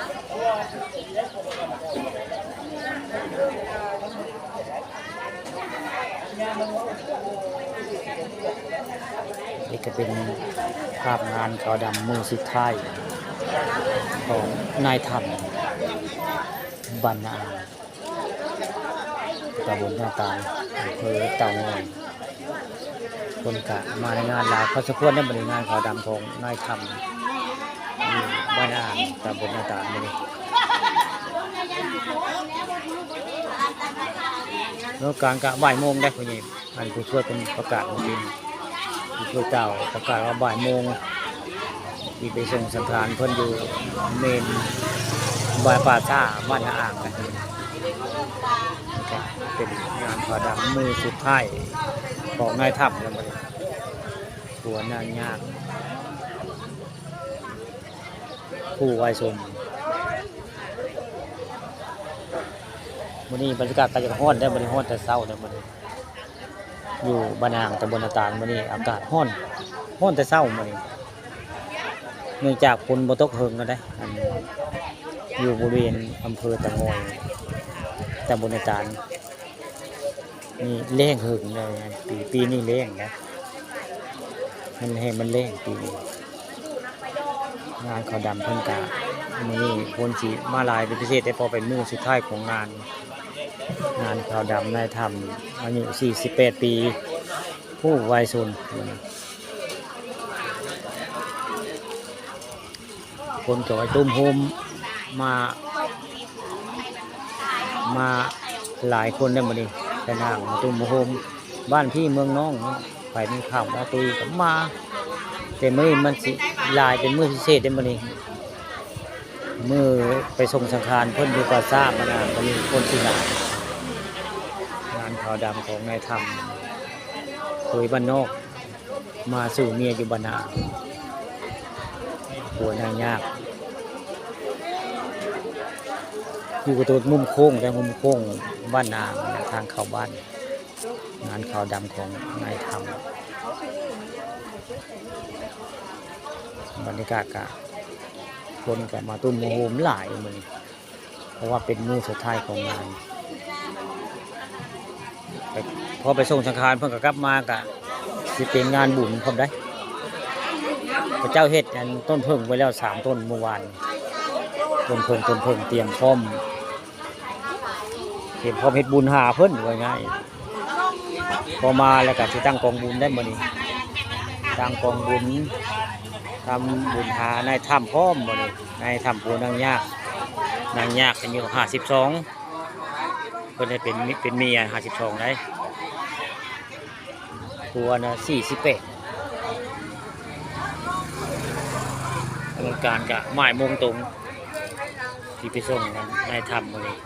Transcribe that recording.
ນີ້ກໍເປັນພາບງານຂາວດຳມື້ສຸດທ້າຍຂອງນາຍຖ້ຳບ້ານນາອ່າງ ຕຳບົນນາຕານ ອຳເພີເຕົາງອຍ. ຄົນກະມາໃນງານຫຼາຍພໍສົມຄວນເດ້ ບັດນີ້ງານຂາວດຳຂອງນາຍຖ້ຳຢູ່ບ້ານນາອ່າງ ຕຳບົນນາຕານມື້ນີ້. ແລ້ວການກະບ່າຍໂມງໄດ້ ພໍ່ໃຫຍ່ ອັນຜູ້ຊ່ວຍເພິ່ນປະກາດເມື່ອກີ້ນີ້ ຜູ້ຊ່ວຍເຈົ້າປະກາດວ່າບ່າຍໂມງ ທີ່ໄປສົ່ງສັງຂານເພິ່ນຢູ່ເມນບ້ານປ່າຊ້າ ບ້ານນາອ່າງນະ. ກະເປັນງານຂາວດຳມື້ສຸດທ້າຍຂອງນາຍຖ້ຳແລ້ວ ບັດນີ້ ຜົວນາຍາກ ຜູ້ວາຍຊົນ. ມື້ນີ້ບັນຍາກາດກໍຈະຮ້ອນແດ່ ມື້ນີ້ຮ້ອນແຕ່ເຊົ້າແດ່ ມື້ນີ້ ຢູ່ບ້ານນາອ່າງ ຕຳບົນນາຕານ ມື້ນີ້ອາກາດຮ້ອນ ຮ້ອນແຕ່ເຊົ້າມື້ນີ້ ເນື່ອງຈາກຝົນບໍ່ຕົກເຫິງແລ້ວເດ້ ອັນ ຢູ່ບໍລິເວນອຳເພີເຕົາງອຍ ຕຳບົນນາຕານ ນີ້ແລ້ງເຫິງເລີຍ ປີ ປີນີ້ແລ້ງນະ ມັນແຮງ ມັນແລ້ງປີນີ້. ງານຂາວດຳເພິ່ນກະ ມື້ນີ້ຄົນຊິມາຫຼາຍເປັນພິເສດເດ້ ເພາະເປັນມື້ສຸດທ້າຍຂອງງານ ງານຂາວດຳນາຍຖ້ຳ ອາຍຸສີ່ສິບແປດປີ ຜູ້ວາຍຊົນ. ຄົນກໍມາຕຸ້ມໂຮມ ມາ ມາຫຼາຍຄົນເດ້ມື້ນີ້ ໄປນາງມາຕຸ້ມໂຮມ ບ້ານພີ່ເມືອງນ້ອງເນາະ ໃຜມີຂ່າວມາຕຸ້ຍກໍມາ. ແຕ່ມື້ນີ້ມັນຊິຫຼາຍ ເປັນມື້ພິເສດເດ້ມື້ນີ້ ມື້ໄປສົ່ງສັງຂານເພິ່ນຢູ່ປ່າຊ້າ ມັນນະ ມື້ນີ້ຄົນຊິຫຼາຍ. ງານຂາວດຳຂອງນາຍຖ້ຳເຂີຍບ້ານນອກ ມາສູ່ເມຍຢູ່ບ້ານນາ ຜົວນາຍາກ ຢູ່ກະໂຕດມຸມໂຄ້ງ ແຕ່ມຸມໂຄ້ງບ້ານນາ ທາງເຂົ້າບ້ານ. ງານຂາວດຳຂອງນາຍຖ້ຳ ບັນຍາກາດກະ ຄົນກະມາຕຸ້ມມາໂຮມຫຼາຍມື້ນີ້ ເພາະວ່າເປັນມື້ສຸດທ້າຍຂອງງານ. ໄປ ພໍໄປສົ່ງສັງຂານເພິ່ນກໍກັບມາ ກະຊິເປັນງານບຸນພ້ອມໃດ໋. ເຂົາເຈົ້າເຮັດອັນຕົ້ນເຜິ້ງໄວ້ແລ້ວສາມຕົ້ນມື້ວານ ຕົ້ນເຜິ້ງ ຕົ້ນເຜິ້ງ ຕຽມພ້ອມ ຕຽມພ້ອມເຮັດບຸນຫາເພິ່ນ ວ່າງ່າຍ. ພໍມາແລ້ວກໍຊິຕັ້ງກອງບຸນໄດ້ມື້ນີ້ ຕັ້ງກອງບຸນ ທຳບຸນຫານາຍຖ້ຳພ້ອມມື້ນີ້ ນາຍຖ້ຳຜູ້ນາງຍາກ ນາງຍາກອາຍຸຫ້າສິບສອງ ເພິ່ນໄດ້ເປັນ ເປັນເມຍຫ້າສິບສອງໄດ໋ ຜົວນະສີ່ສິບແປດ. ກຳນົດການກະບ່າຍໂມງຕົງ ທີ່ໄປສົ່ງນາຍຖ້ຳມື້ນີ້.